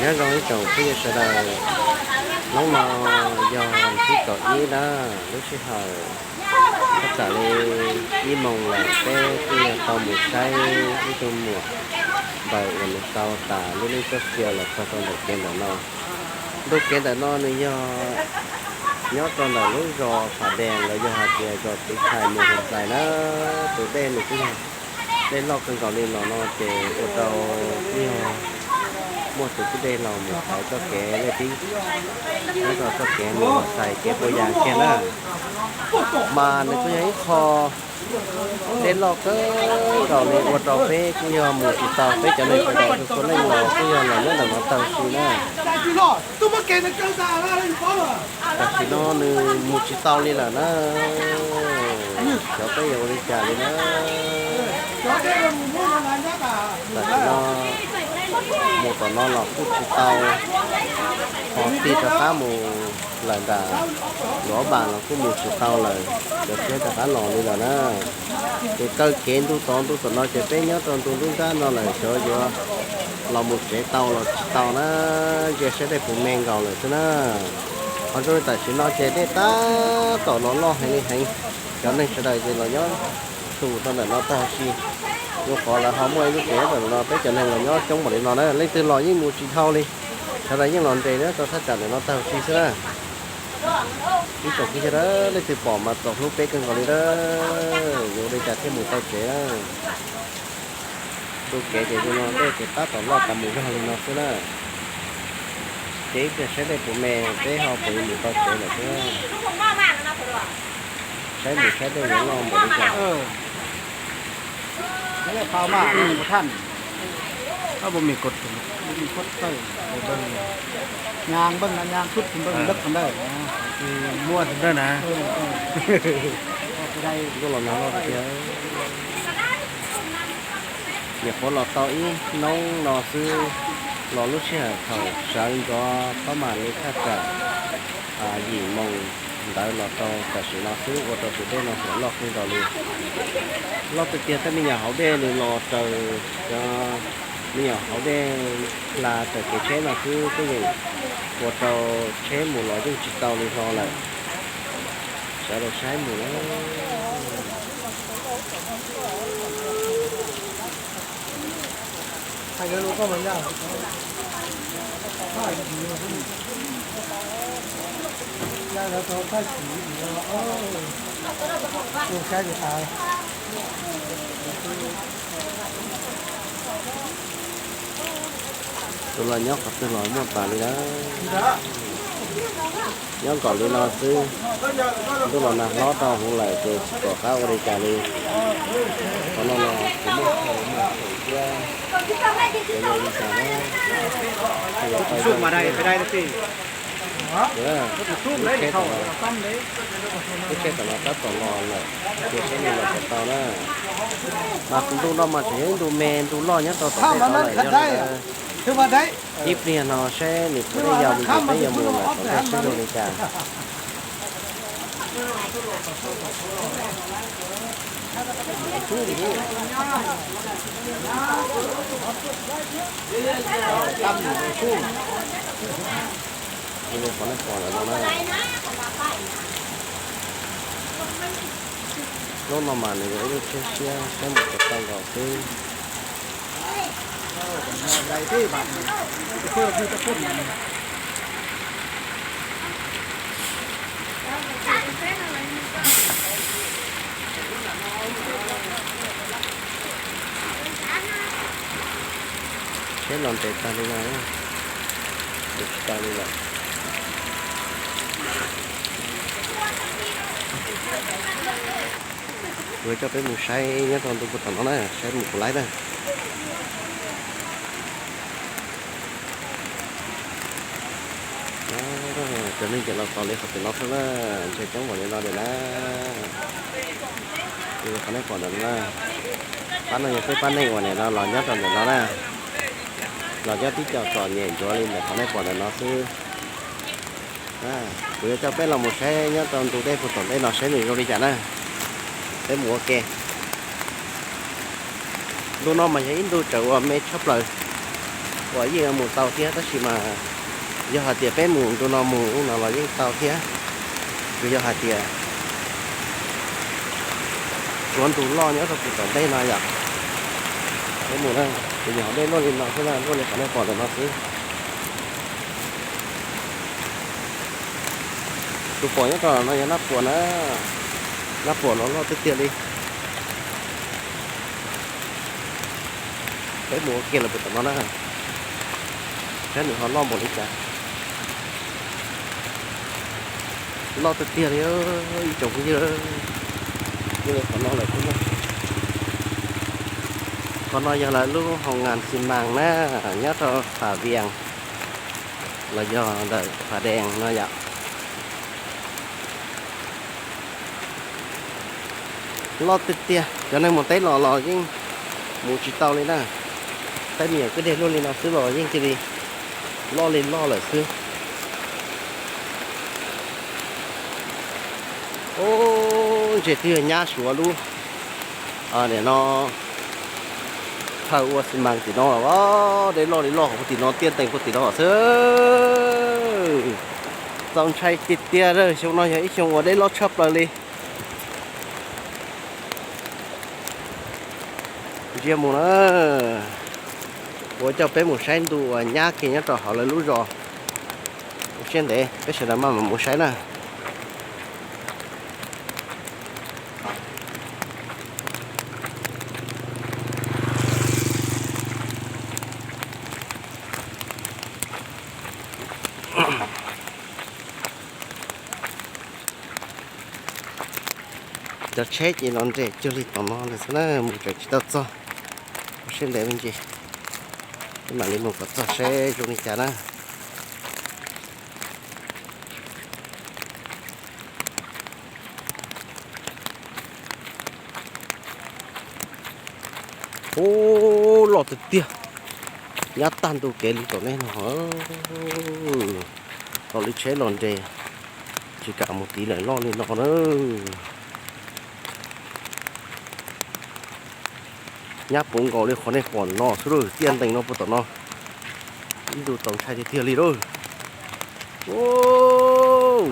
Nyob zoo ib tsoom phooj ywg sawv daws, hnub no yog vas thib kaum ib na, lub sij hawm thaj tsam li ib moos lawm, peb kuj yog tau mus saib ib tug muam npawg uas nws tau tas lub neej txoj sia los txog rau ntawm kev ntawm no. Ntu kev ntawm no nws yog nyob rau ntawm lub zos Pham Dees los yog hais tias zos Txiv Thais mus Hoo Xais na. Tus dej nws kuj yog dej loj kawg nkaus li los no ces ua rau kuj yog muaj tus tub dej los mus thaiv txoj kev dej tib nyob rau txoj kev mus Hoo Xais kev pua yas kiag na. Mas nws kuj yog ib qho dej loj kawg nkaus li ua rau peb kuj yog mus tsis tau, peb cov neeg sawv daws txhua leej los kuj yog los nyob ntawm no tag huv si na. Tam sim no nws mus tsis tau li lawm na. Xyov peb yuav ua li cas li na. Tam sim no mus tom no los kuj tsis tau, ho tig rov qab mus lawm nram Luam Vas los kuj mus tsis tau lawm, cov tshiab rov qab los li lawm na. Ces kaw kev ntu tod ntu tom no ces peb nyob rau ntu nruab nrab no lawm, xyov yuav los mus tsev tau los tsis tau na. Ntsia saib dej puas me nkaus lawm xwb na. Ho zoo li tam sim no ces dej tab tom los loj heev li heev, cov neeg sawv daws ces los nyob tus rau ntawm no tag huv si. Rau qhov lawv ho muaj ib lub tsev ntawm no, peb cov neeg los nyob coob npaum li no na, leej twg los yeej mus tsis dhau li. Sawv daws yeej los nres nyob rau thaj tsam ntawm no tag huv si xwb na. Ib tsoom phooj ywg, leej twg pom mas txaus hlub peb kawg nkaus li na. Yuav ua li cas thiaj mus tau tsev na. Ntu kev ces zoo no, dej ces tab tom loj tas mus zog li no xwb na. Ces ib pliag saib dej puas me, peb ho puas yuav mus tau tsev lawm xwb. Saib mus saib dej yuav loj npaum li cas. Ntuj los nag loj tiag. Nyuam qhuav los tau ib hnub no xwb, los lub sij hawm thaum sawv ntxov pab mam li thaj tsam yim moos ntawd los rau tam sim no xwb ua rau tus dej no hnov loj kawg nkaus li. Loj tiag tiag, tej me nyuam hauv dej nws los raws cov me nyuam hauv dej hla raws kev tsheb no xwb, twb yeej ua rau tsheb mus los yeej tsis tau li hlo lawm. Sawv daws saib mus na. Tus los nyob qhov twg los muaj tas li na. Nyob nkaus li no xwb, ntuj los nag hlob rau hauv lawm ces tsis pom qab ua li cas li. Qhov no los kuv muaj chaw muaj chaw thiab, ces yog li cas na, lub tsheb tom no, lub tsheb tom no tab tom los lawm, ces saib nws los puas tau na. Mas ntu no mas tseem yog ib ntu me ntu loj nyob rau tom tej no lawm, yog li ntawd ib pliag no saib nws puas dej yau mus ces peb yuav mus lawm tom ntej saib zoo li cas. Li qhov nej pom ntawm no na, lub no mas nws yog ib lub tsheb siab saib mus puas tau nkaus xwb. Tsheb los nres tag li no, nres tsis tau li lawm. Kuv coj peb mus saib nyob rau ntu puag tom no na, saib mus puas laib na. Cov neeg ces los tos li qhov twg no xwb na, ntshe coob npaum li no lawm na. Qhov nej pom ntawm no na, pab no yog peb pab neeg uas nim no los nyob rau ntawm no na, los nyob tib co txom nyem ntsuav li ntawm qhov nej pom ntawm no xwb. Kuv yuav coj peb los mus saib nyob rau ntu dej puag tom ntej no saib nws zoo li cas na. Peb mus ua ke. Ntu no mas yog ib ntu tseem uas me tshaj plaws. Pom yeej yuav mus tau thiab tab sis mas yog hais tias peb mus ntu no mus no los yeej tau thiab, tsuas yog hais tias tshuav ntug loj nyob rau puag tom ntej no yom. Peb mus na, ces nyuam qhuav dej luaj li no xwb na, luaj li qhov nej pom ntawm no xwb. Tus pom nyob rau no yog Nab Puas na, Nab Puas los loj tiag tiag li. Peb mus ua ke los puag tom no na, saib nws ho loj npaum li cas. Loj tiag tiag li ib tsoom phooj ywg. Qhov no lawm xwb na, qhov no yog lawv lub hoo ngas xi mas na, nyob rau Pham Vias los yog ntawm Pham Dees no yom. Loj tiag tiag, cov neeg mus teb los los yeej mus tsis tau li na. Tej me nyuam kwj deg luaj li no xwb los yeej cia li loj li loj lawm xwb. Ub, ntshe twb yog nyab Suav lub nim no chaw ua xi mas tim no, dej loj li loj hauv tim no, tiaj ntees puag tim no xwb. Txaus ntshai tiag tiag, xyoo no yog ib xyoo uas dej loj tshaj plaws li. Ntsia mus na, kuv coj peb mus saib ntu uas nyab kiag nyob rau hauv lawv lub zos. Siab ntev peb sawv daws maj mam mus saib na. Cov tsheb ces los nres cuag li tom no lawm xwb na, mus tseem tsis tau txog. Siab ntev me ntsis, peb mam li mus kom txog seb zoo li cas na. Ub, loj tiag tiag, nyab tag ntu kev li tom nej no. Los li tsheb los nres, tsis kam mus tiv lawm, loj li no na. Nyab puv nkaus li qhov nej pom no xwb lauj, tiaj ntees no puag tom no. Ib ntus txaus ntshai tiag tiag li lauj.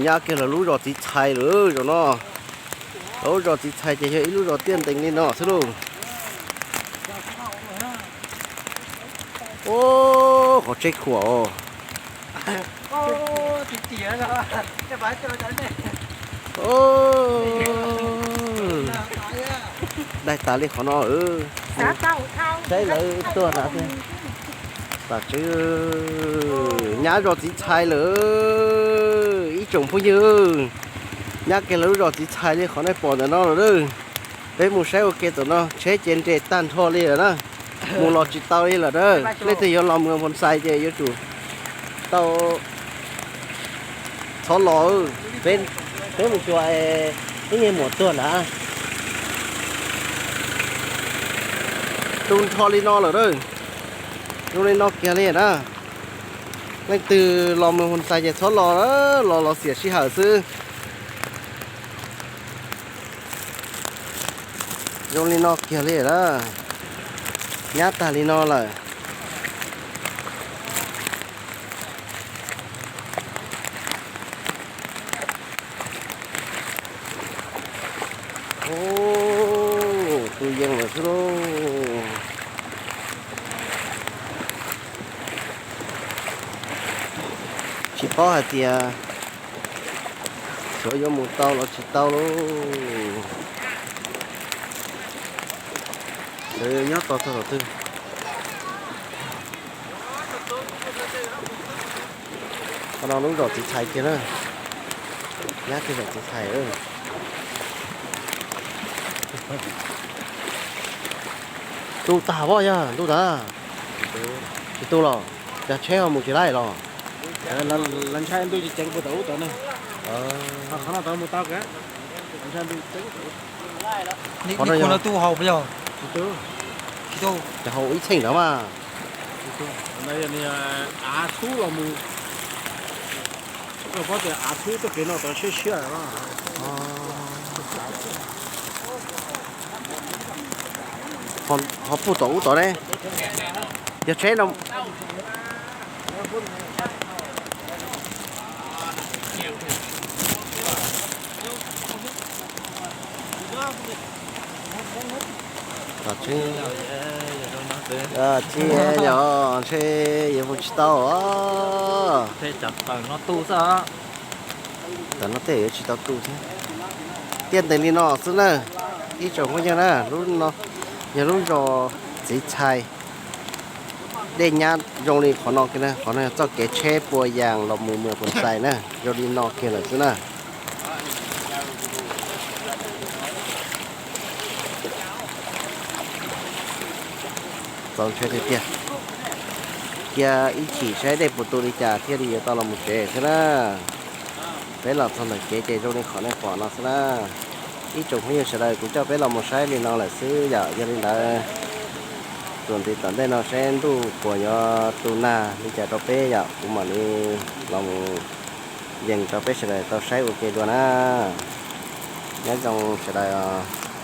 Nyab kiag lawv lub zos txiv txhais lawm zos no. Lawv lub zos txiv txhais ces yog ib lub zos tiaj ntees li no xwb lauj. Ub, qhov tsheb khuam os. Daig tas li qhov no. Saib lawv tuaj na. Tam tsev, nyab zos txiv txhais lawm ib tsoom phooj ywg. Nyab kiag lawv lub zos txiv txhais li qhov nej pom ntawm no lawm. Peb mus saib ua ke tom no, tsheb ces nres tag nrho li lawm na. Mus los tsis tau li lawm na. Leej twg yuav los mus Phoo Xais ces yuav tsum tau txhob los. Peb mus xyuas ib niag muam tuag ntag. Tu nrho li no lawm na. Zoo li no kiag li na. Leej twg los mus Phoo Xais ces txhob los, los los xiam sij hawm xwb. Zoo li no kiag li na. Nyab tag li no lawm. Ub, tu yees lawm xwb lauj. Tsis paub hais tias xyov yuav mus tau los tsis tau lauj. Xyov yuav nyob tos txog thaum twg. Qhov no lub zos txiv txhais kiag na. Nyab kiag zos txiv txhais. Tu tag pob yog ntuj tag. Tsis tu los, cov tsheb ho mus tsis laij los? Lawv ntshai ntuj tsis ceev puag tom ub tod ne. Qhov no tod mus tau, ntshai ntuj ceev. Qhov no tu hau puas yog? Tsis tu. Tsis tu. Ces hau ib txheej ntawd mas. Av txhub los mus. Koj paub tias av txhub txoj kev no tod siab siab. Ho puag tom ub tod ne. Yog tsheb no, Tsis yog, ntshe yuav mus tsis tau os. Tam no tej yuav tsis tau tu thiab. Tiaj ntees li no xwb na, ib tsoom phooj ywg na, lub no yog lub zos Txiv Txhais. Dej nyab zoo li qhov no kiag na, qhov no yog txoj kev tsheb Pua Yas los mus Muas Pus Xais na, zoo li no kiag lawm xwb na. Txaus ntshai tiag tiag. Cia ib chim saib dej puas tu li cas thiaj li yuav tau los mus tsev xwb na. Peb los txog ntawm kev ces zoo li qhov nej pom no xwb na. Ib tsoom phooj ywg sawv daws, kuv coj peb los mus saib li no lawm xwb yom. Yog li ntawd, txuas ntxiv tom ntej no saib ntuj puas yuav tu nag li cas rau peb yom, kuv mam li los mus yees rau peb sawv daws tau saib ua ke dua na. Nyob zoo sawv daws os.